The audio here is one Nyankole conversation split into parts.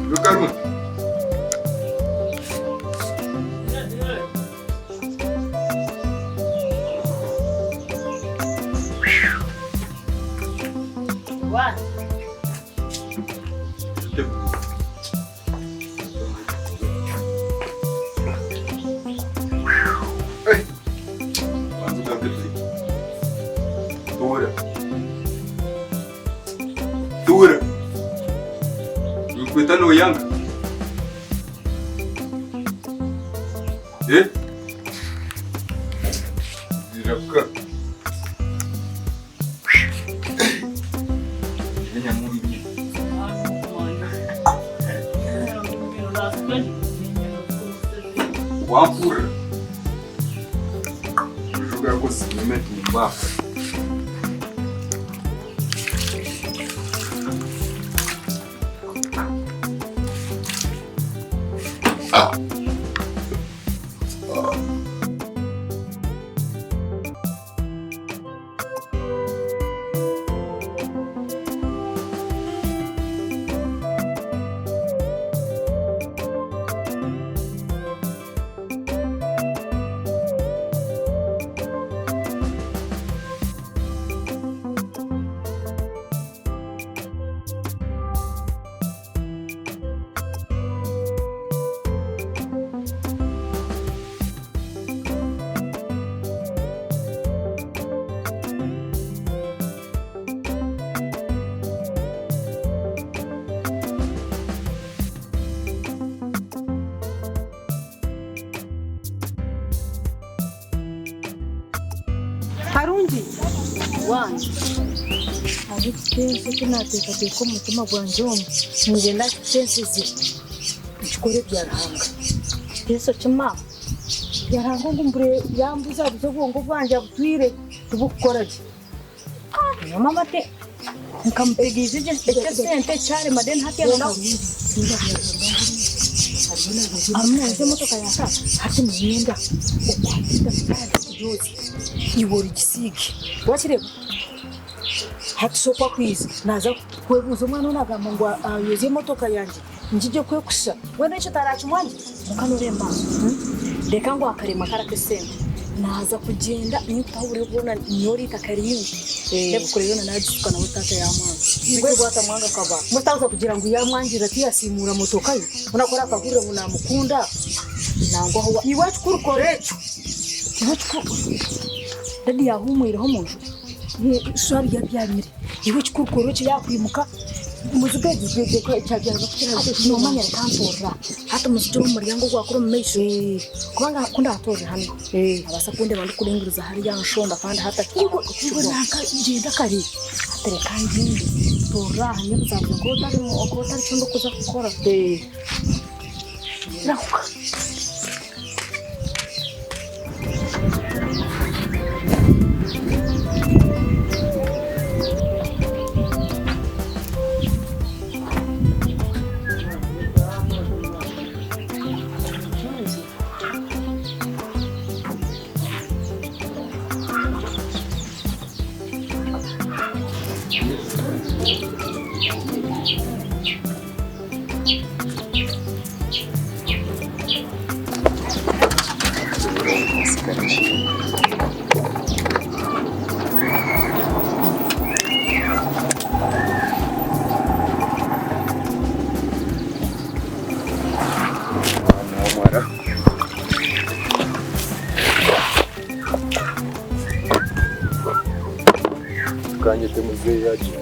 Iwe Karungi. Tuura. Ninkweta noyanga. Eh? Zirakuka. Wampurira. Ojuga kusiime tumbafu. Harungi wange hariho ekitenso eki naateekateeka omu mutima gwangye omu, niinyenda kitensize nkikore ebya Ruhanga. Kitenso ki maama? Ebya Ruhanga ngu mbure yambuzabuza obwongo bwangye abutwire tibukukora gye. Nyowe maama te nkamutegiize eky'esente kyarema then hati arimu naayozya emotoka ya taata Hati niinyenda okwate etafaari ogyozye iwe origisiige wakireeba? Hati shi oku akwiza naaza kwebuuza omwana onu agamba ngu ayozye emotoka yangye ngigye kwekushusha mbwenu ekyo tarakimwangire? Kwonka nooreeba maama reka ngu akarema kari ak'esente naaza kugyenda ninkutaho oburyo bwona nyowe eitaka ringi ndebukure yoona naagisuka nawe taata yaamwanga nikwo bwatamwanga akaba. Mbwenu taaza kugira ngu yaamwangira tiyasiimuura motoka ye hoona ku arakahurira ngu naamukunda Nangwa aho iwe ekikuru kora ekyo iwe ekikuru Dadi yaahuumwireho omu nju. Shwari yabyamire iwe ekikuru kora ekyo yaakwimuka Noomanya reka ntoorere aha. Hati muzigire omu muryango ogwa kuri omu maisho. Kubanga ku ndaatoorere hanu, naabaasa kundeeba ndikuringuriza hariya aha nshonda kandi hati Gyenda kare. Hati reka ngyende ntoorere aha nyebuzabuze nk'otari kyo ndikuza kukora. Rahuka. Tukanyete muzeeyi agye.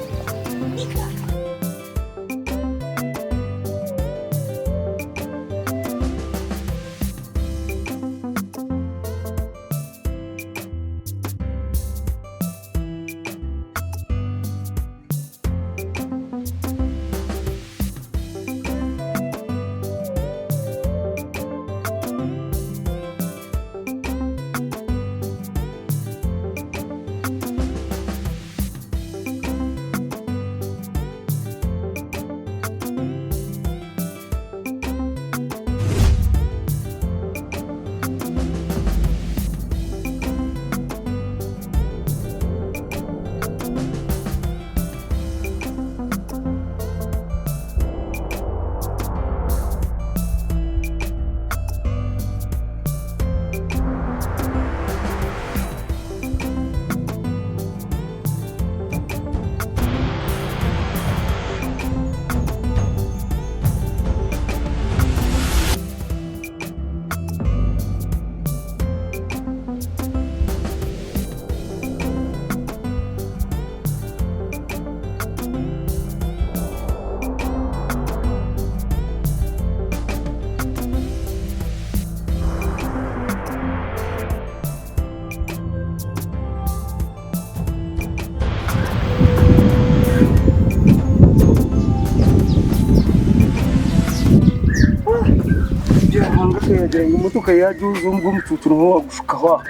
yagira ngu emotoka yagyuza omu omucuucu niho wagushukaho aho.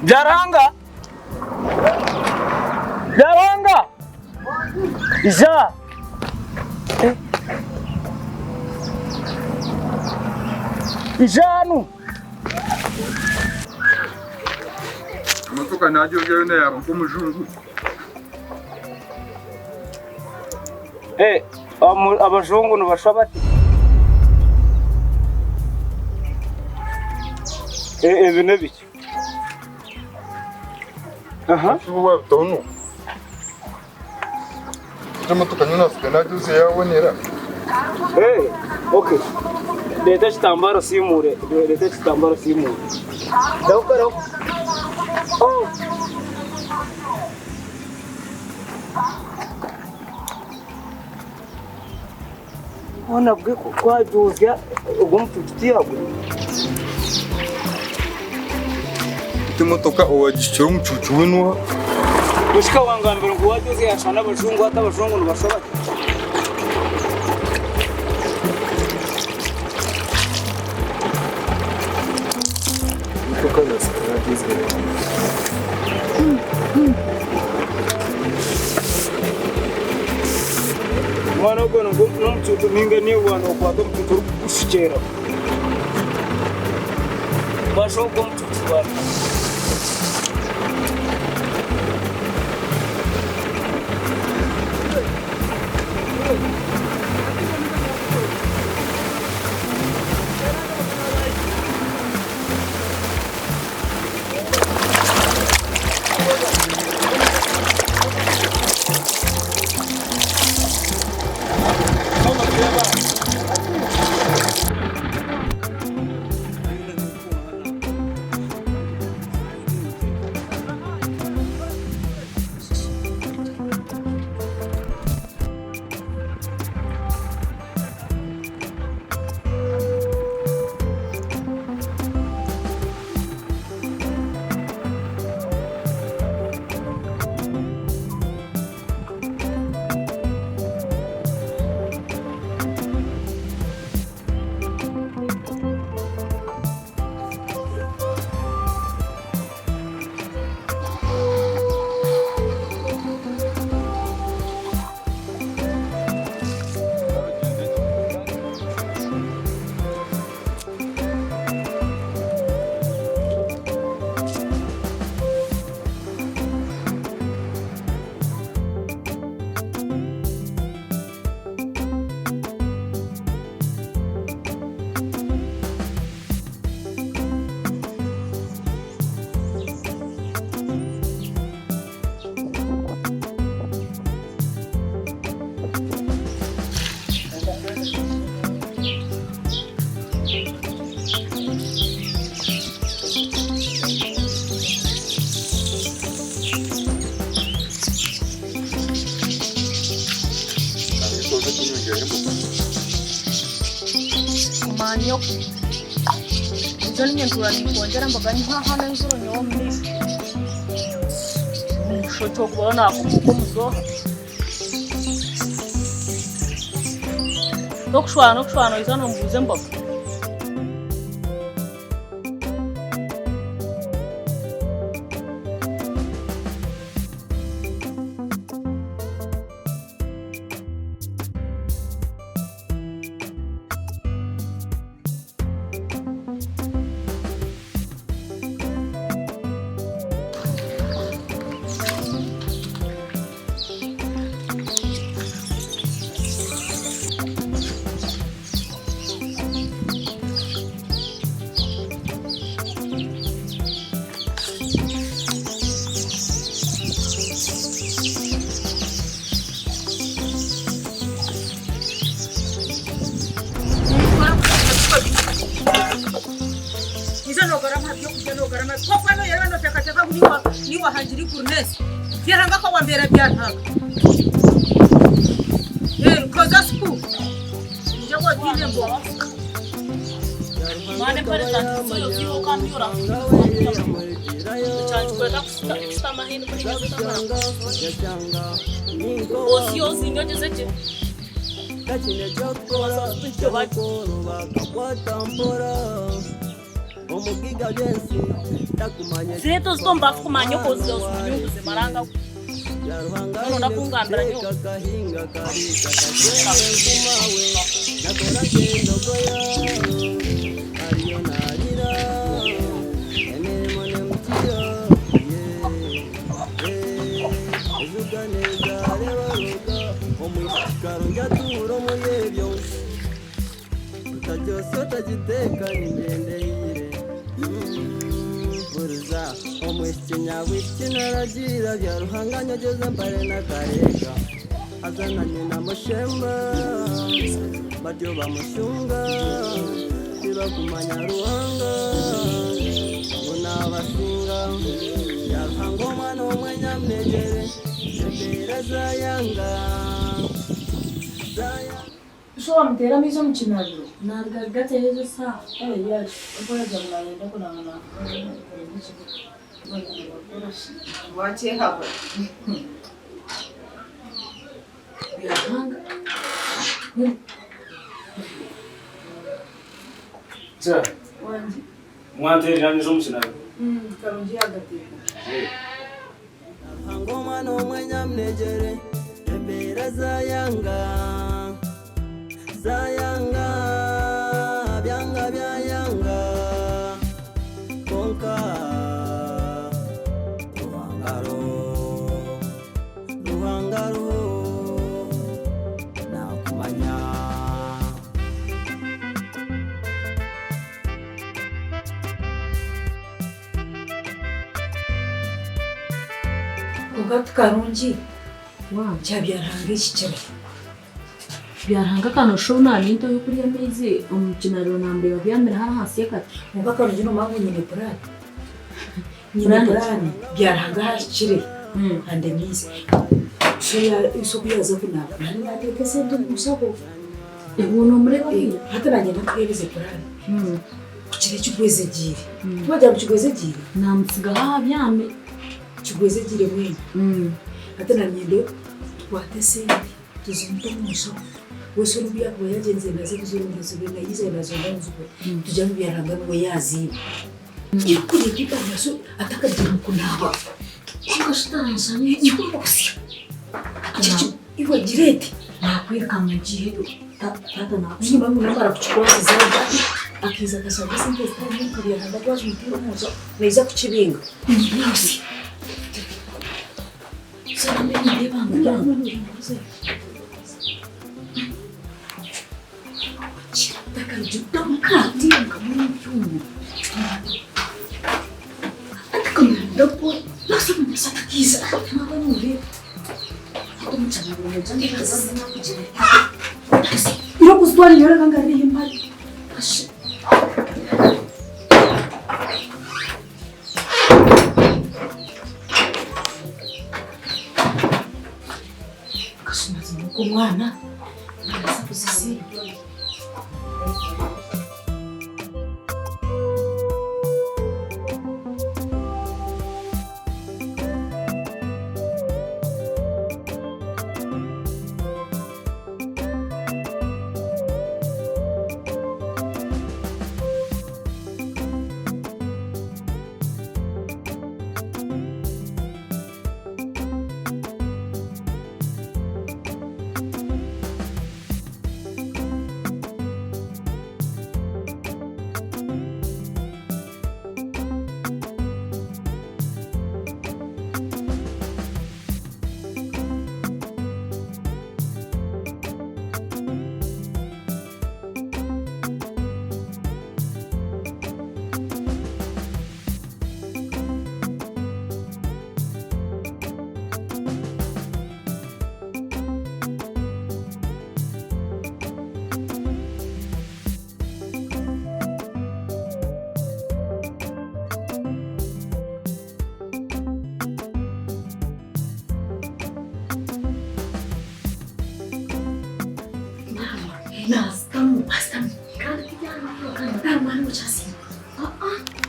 Byaruhanga! Byaruhanga! Ija! Ija hanu! Emotoka nagyozya yoona yaaba nk'omujungu. Eh, abajungu nibashwa bati? Eh, ebi n'ebiki? Aha. Iwe wabitaho nu. Egyo emotoka nyowe nasiga nagyozya yabonera. Eh, okay. Leeta ekitambaro osiimuure, leeta ekitambaro osiimuure. Rahuka, rahuka. Oh. Hoona bwe ku wagyozya ogwo omucuucu tiyagwa? Eti emotoka owagishukire omucuucu we n'oha? Mushika wangambira ngu wagyozya yashusha n'abajungu hati abajungu nibashusha bata? Emotoka nagyozya yabonera. Omwana ogwo n'omucuucu ninga niiwe waaba nookwata omucuucu orikugushukyeera. Basha ogwo omucuucu gwaruga. Manyoko. Ejo ninye ntuura ninkwongyera mbaga nihahana enzuro nyowe omu maisho. Omushoki ogubaho nakomoka omuzoha. Tokushwana nokushwana oiza nombuuza embaga. Izo nogarama byokurya nogarama koko no yari notekateka ngu niwa niwa hangiri kurnesi byaranga ko wambera byantanga eh koza spu nje ko tine mbo Mane pare zantiziyo ziho kamyura. Kyankikweta kushutama hinu kuri gazeta mara. Osi osi nyongeze gye. Zireeta ozite omu bafu kumanya oku ozinyunguze maranga gwe. Noronda kungambira nyowe. So wamuteera amaizi omu kinabiro? Naruga kugateera ezo saaha. Wakyehabura. Wangi. Mwanteerera amaizi omu kinabiro? Karungi yagateera. Kwonka ti karungi kya Byaruhanga eki kiro. Byaruhanga ka noshusha ou naaba ninta orikurya amaizi omu kinabiro namureeba abyamire hare ahansi y'akati. Kwonka karungi noomanya ngu nyine puraani. Nyine puraani Byaruhanga ahu ahikire andemiize. So ku yaaza kunaaba naaba naateeka esente omu nshaho. Ewe nomureeba bwira? Hati naanye ndakuheereza puraani. Kukira ekigwezegyeire. Tiwagira ngu kigwezegyeire? Namutsigaho ahabyame. Kigwezegyeire mbwenu. Hati nanyenda tukwate esente tuzite omu nshaho. Wesi obu yaakuba yaagyenzire naza kuzironda zibe nayiija nazironda nzibure. Tugire ngu Byaruhanga niwe yaaziiba. Kureka ipantaro atakagiire omu kunaaba. Kwonka shi taranshaba Iwe osya. Iwe gireete. Naakwirukanka ngiiheyo taata Mbwenu nimba namara kukikwasiza akiiza akashanga esente zitarimu nka Byaruhanga twazimutiire omu nshaho naija kukibinga. Osya. Omwana naaza kuzisiiba.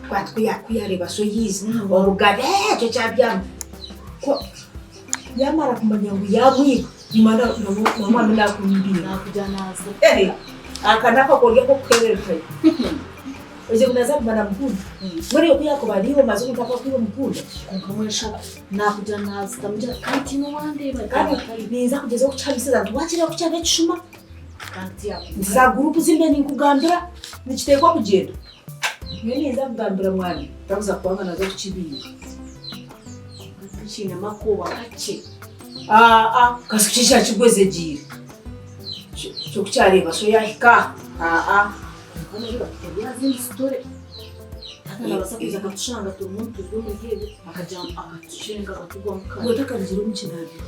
Kwati kuyareeba so yiiza orugabe ekyo kyabyama. Yamara kumanya ngu yamwiba. Nomwana nakumbira. Eh, aka nakakorya kokuhererekayo. Oje kunaza kumara mukunda. Muri yo kuyakuba ariho maze kuntaka kwiba mukunda. Konka mwesha nakugira nazitamugira kandi tino wandeba Kandi ninza kugeza okuchamisiza nti wakira kuchaba ekishuma. kandi tiyakugira. Za gurupu zimbe ninkugambira nikiteekwa kugyenda. Nyowe ninza kugambira mwana takuza kubanga naza kukibinga. Kiine makuba kakye. Aa, kasi kukisha kigwezegiire. Kyokukyareba so yahika. Aa. Konka nari bakutebya zindi sitore. Tata nabasa kuza akatushanga turi mu turi omuri ebi akagira akatushenga akatugwamu kare. Ubwo takarugira omu kinabiro.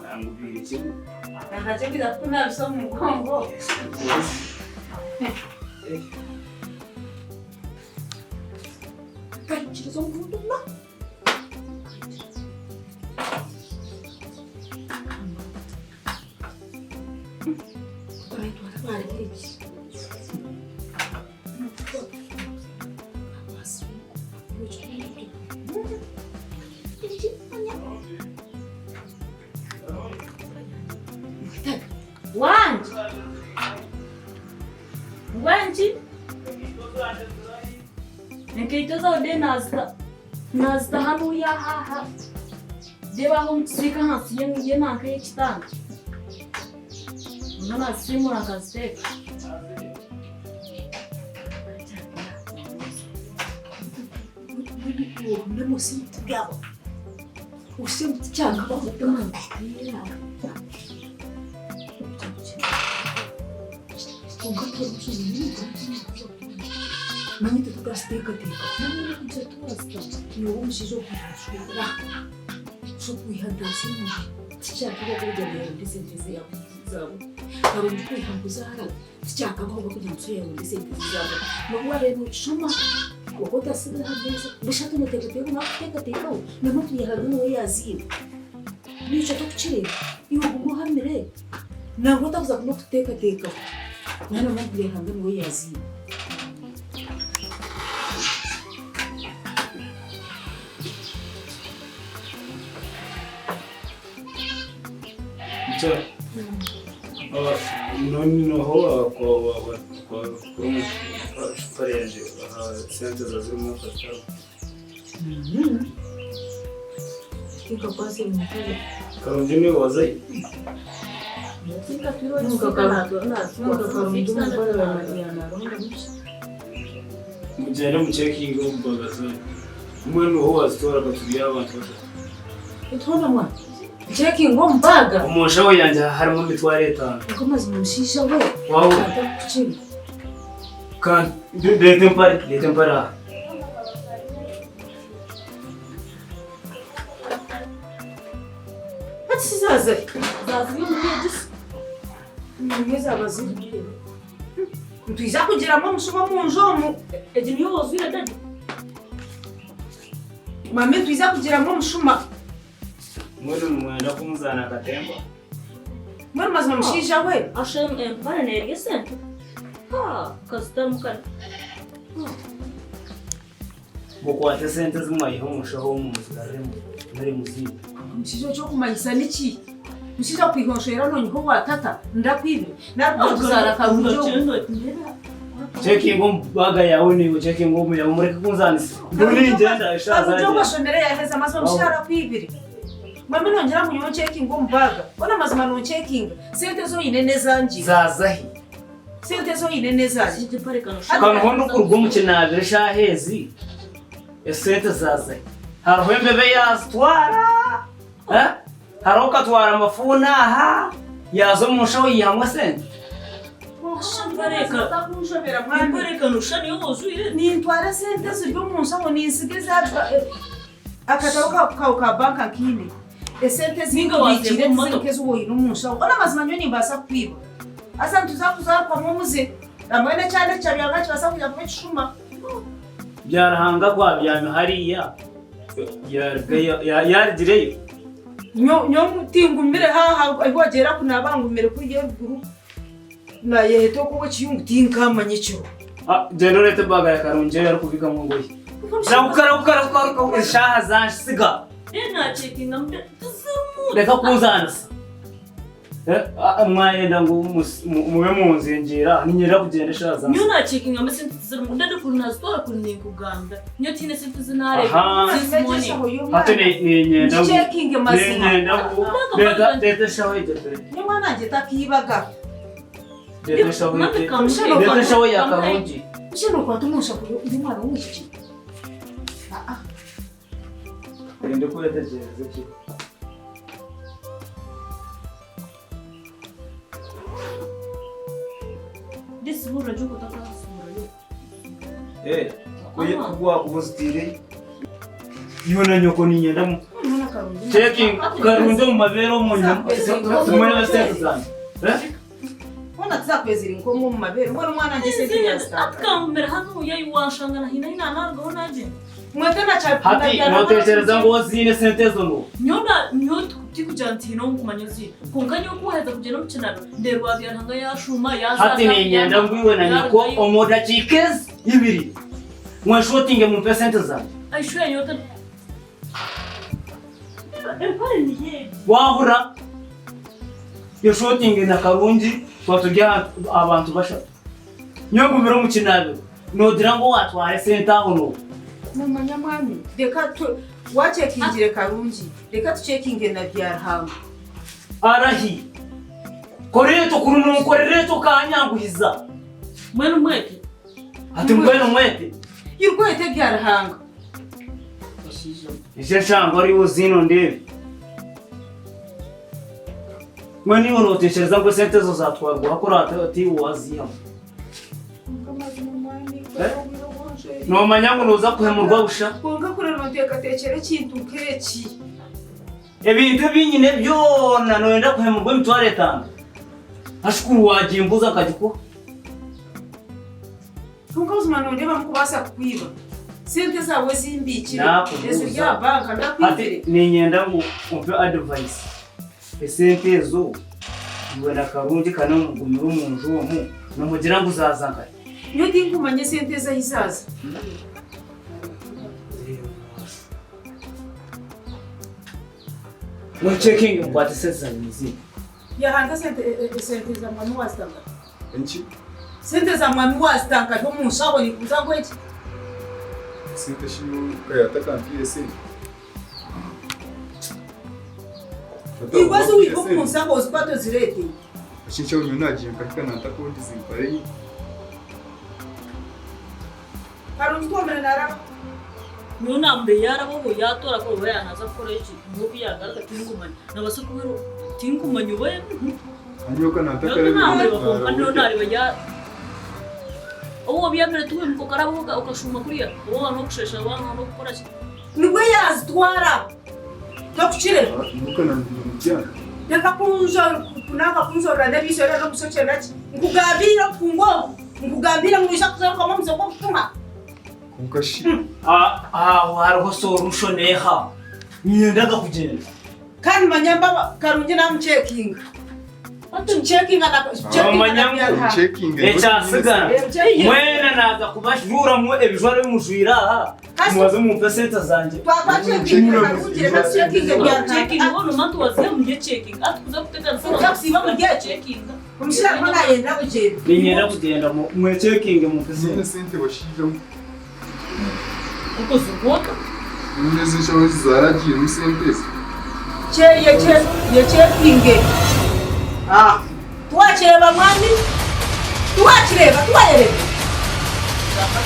Nangubwira kimwe. Kayikiriza omuntu na. Wangi! Wangi! Enkaito zawe de nazita nazita hanuya haha debaho ntusiika ahansi y'enanka y'ekitanda mba nazisimura nkaziteeka. Nikyo tokukireeba iwe ogume ohamire nangwa otakuza n'okuteekateekaho mwana omubwire Ruhanga niwe yaziine. Nca noneho kwa yanje sente za zirimo kataro. Tinkakwasa ebintu Karungi niwe wazaye. Mugende mucekinge omubaga zanyu. Umwe niho wazitora akatubwira abantu batatu. Utubona mwana cekinga omubaga Omu nshaho yanje harimu emitwaro 5. Okamazima omushaija we Wawe atakukiri. kandi leeta empare leeta empare aha. Hati sizaze. Zaziri omuri egisi. Nimwe zaba ziri. Nitwija kugiramu omushuba omunju omu. Egi niyo wozwire dadi. Mame nitwija kugiramu omushuma. Mwenu nimwenda kumuzana akatemba. Mbwenu mazima omushaija we. Ashe empare nerya esente. Ha, kazitamu kare. Mukwate sente zimwayiha omu nshaho omu muzigaruremu muri muzimbe. Omushaija ekyokumanyisa niki? Omushaija kwihonshera nonyiho watata ndakwibe. Nakukuzaara karungi ogu. Cekinga omubaga yawe niwe cekinga omu yawe mureke kunzanisa. Nduni ngenda Karungi eshaza. ogu ashomere yaheza amazima omushaija arakwibire. Mame nongyera ngu nyowe ncekinga omubaga. Bona amazima noncekinga. Sente zoine nezangye. Zazahi. Sente zoine nezangye. Egi empare kanusha. Kanuho n'okuruga omu kinabiro eshaaha ezi esente zazahi. Hariho embebe yazitwara. Hariho katwara amafuuni aha yaza omu nshaho yihamu esente. Takunshobera mwami. Empare kanusha niyo wozwire. Nintwara sente ziri omu nshaho ninsiga eza akatabo kawe ka banka nkiine. Esente Ninga wazeeba ezinkubikiire omu tiziri motoka. nk'ezi woine omu nshaho. Ona amazima nyowe nimbaasa kukwiba. Haza nituza kuzaarukwamu omuze. Nambwenu ekyana eki kya Ruhanga nikibaasa kwija kuba ekishuma. Byaruhanga ku abyami hariya yarugayo yarugireyo. Nyowe tingumire haaha ahu wagyera kunaaba ngumire kuriya eruguru nayeheta oku ow'ekiyungu tinkaamanya ekiro. Gyenda oreete ebaaga ya Karungi ei arikubiikamu engoye. Rahuka rahuka rahuka rahuka eshaaha zansiga. Reka kunzaanisa. Mwayenda ngu mube munzingiira, niinyenda kugyenda eshaaha za. Nyowe nacekingamu esente tizirimu ndade kuri nazitwara kuri ninkugambira nyowe tihaine esente ezi nareeba since morning. Hati niinyenda ngu. Ngicekinge mazima. Niinyenda ngu. Reeta eshaho egyo turebe. Nyowe omwana wangye takiibaga. Reeta eshaho egyo. Reeta eshaho ya Karungi. Busha nokwata omu nshaho y'omwana w'omwishiki? Twende kwetegyereza gye. Eh, wakuba ozitiire iwe na nyoko niinyenda mu checking karungi omu mabeere omu nyama tumanye sente zange. Eh? Hoona tizakwezire nk'omwe omu mabeere mbwenu omwana wangye esente yazitanga. Atukangumira hanuya wanshanga na hina hina narugaho nagyenda. Mwete na kya Hati notekyereza ngu oziine esente ezo ngu? Nyowe nyowe tikugira nti hine owunkumanya oziine kwonka nyowe kuwaheza kugyenda omu kinabiro ndeeba Byaruhanga yashuuma yaza Hati niinyenda ngu iwe na nyoko omu dakiika ezi ibiri mweshotinge mumpe esente zangye. Aishuya nyowe Empare niyo egi. Wahurira? Yeshotinge na Karungi twaba turi abantu bashatu. Nyowe ngumire omu kinaabiro noogira ngu owaatwara esente aho n'oha? Nomanya mwami, reka tu wakyekingire Karungi, reka tukyekinge na Byaruhanga. Arahi? Kora ekyo kuri nonkorera ekyo okanyanguhiza. Mbwenu mwete. Ati mbwenu mwete. Iwe oyete Byaruhanga. Eki eshangwa oriyo oziine ondeebe. Mbwenu iwe nootekyereza ngu esente ezo zaatwarwa kuri ati iwe waaziihamu? Noomanya ngu nooza kuhemurwa busha? Kwonka kuri nooteekateekyera ekintu nk'eki. Ebintu ebi nyine byona nooyenda kuhemurwa emitwaro etaano? Ashukuru waagimbuza nkagikuha. Kwonka buzima noondeeba ndikubaasa kukwiba? Sente zaawe ezi mbiikire eziri aha Naakubuuza. banka Hati ndakwibire? niinyenda ngu ompe advice. Esente ezo iwe na Karungi ka nimugumire omu nju omu, nimugira ngu zaaza nkahi? Nyowe tinkumanya esente ezo ahi zaaza. Mucekinge mukwate esente zangye muzimpe. Yahanga sente esente za mwami wazitanga. Enki? Sente za mwami wazitanga ari omu nshaho nikubuza ngu eki. Sente shi nyowe yatakampiire sente. Iwe ezi wiiha omu nshaho ozikwate ozireete. Eki nshaho nyowe naagimpa hika nantakondize mpare. Karungi twomire naraba. Nyowe namureba yaraba obwo yatora ko oba yanaza kukora eki nyowe ku yagaruka tinkumanya nabasa kuba tinkumanya oba nyowe namureba kwonka nyowe nareba ya obu obyamire tiwimuka okaraba okashuuma kuriya oba waba nokushesha waba nokukora ki. Nibwo yazitwara tokukireba. Reka kunanka kunzorora n'ebiiso reero n'okushokyerera ki nkugambiire obukungu obu nkugambiire ngu noija kuzarukamu omuze gw'obushuma. Kwonka shi. Aho hariho solution eha? Ninyendaga kugyenda. Kandi manya mbaba Karungi namucekinga. Tucekinga na Omanya ngu ekyatsigara mwena naaza kubajuramu ebijwaro ebi mujwire aha mubaze mumpe sente zangye. Twacekinga Karungi reka tucekinge Cekinga hoona omanya waziha omuri ecekinga hati kuza kuteganisa Otakusiiba omuri eki? Cekinga. Omushaija ariho nayenda kugyenda. Niinyenda kugyenda mwecekinge mumpe sente. Sente bashaija mwe. Kuko zirwoka. Nyine ezi nshaho zaragiiremu sente ezi. Kye ye yecekinge. Ah, tiwakireeba mwami? Tiwakireeba? Tiwayereba?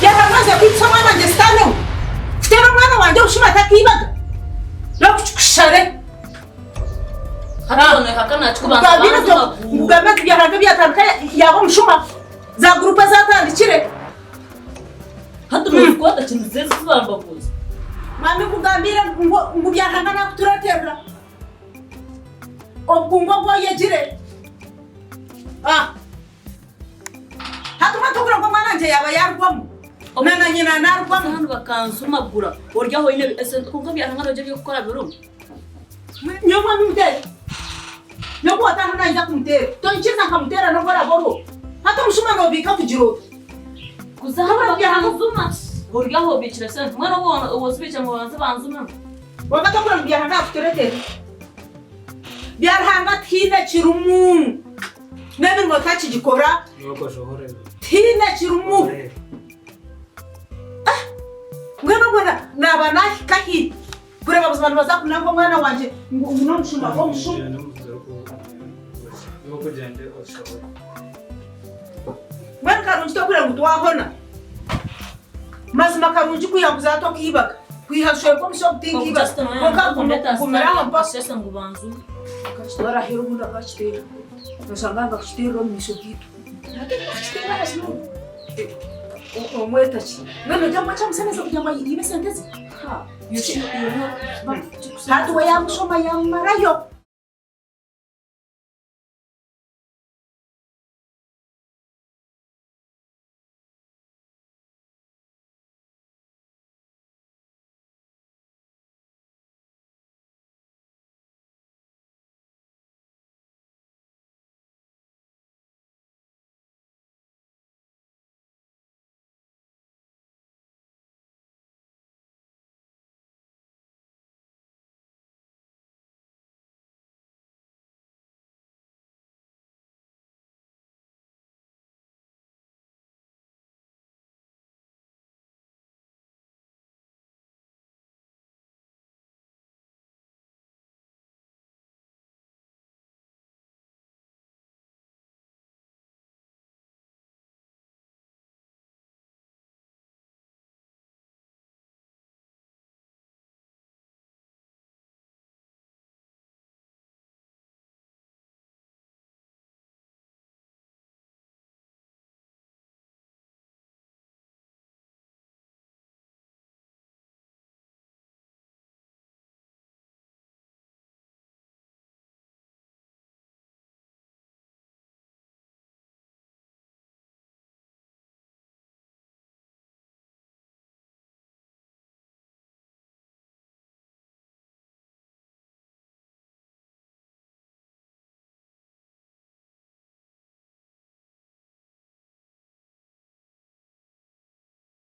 Yaba amaze kwitisa omwana wangye sitaane we. Kuteera omwana wangye obushuma atakiibaga. N'okukikushare. Hati onehaka nakikubanza Nkugambire banza nti maguru. nkugambire nti byaranga byatandika yaaba omushuma. Za gurupu ezatandikire. Hati nozikwata kintu zezi zibambaguza. Mwami nkugambire ngu ngu Byaranga nakutureterera. Obukungu obu oyegire. Ah. Hati mbwenu tokura ngu omwana wangye yaaba yaarugwamu na na nyina naarugwamu. Hanu bakanzumagura ori aho oine esente kwonka byahangana ogye eby'okukora birimu. Nyowe omwami muteere. Nyowe wataaha nayija kumuteera. Toikiriza nkamuteera n'obu oraabe oriho. Hati omushuma noobiika kugira ota? Kuza hanu bakanzuma ori aho obiikire sente mbwenu obu ozibiikire ngu babanze banzumemu. Kwonka tokura ngu Byaruhanga akuturetere. Byaruhanga tihaine kirimu. N'emirimo takigikora. Tihaine kirimu. Ah! Mbwenu obwo naaba nahika hi kureeba buzima nibaza kunanga omwana wangye ngu n'omushuma gw'omushuma. Mbwenu karungi tokureba ngu twahona. Mazima karungi kwiha ngu zaata okiibaga. Kwiha nshwerwa omusha ogu tinkiibaga. Kwonka gumira aho mpaka. Akakitwara aheeru obundi akakiteera. Noshanga nibakukiteerera omu maisho gaitu. Bakukiteera aha kibunu. Omweta ki? Mbwenu nogira ngu akyamushemeza kugira ngu aibe esente ze? Hati we yaamushoma yaamumarayo.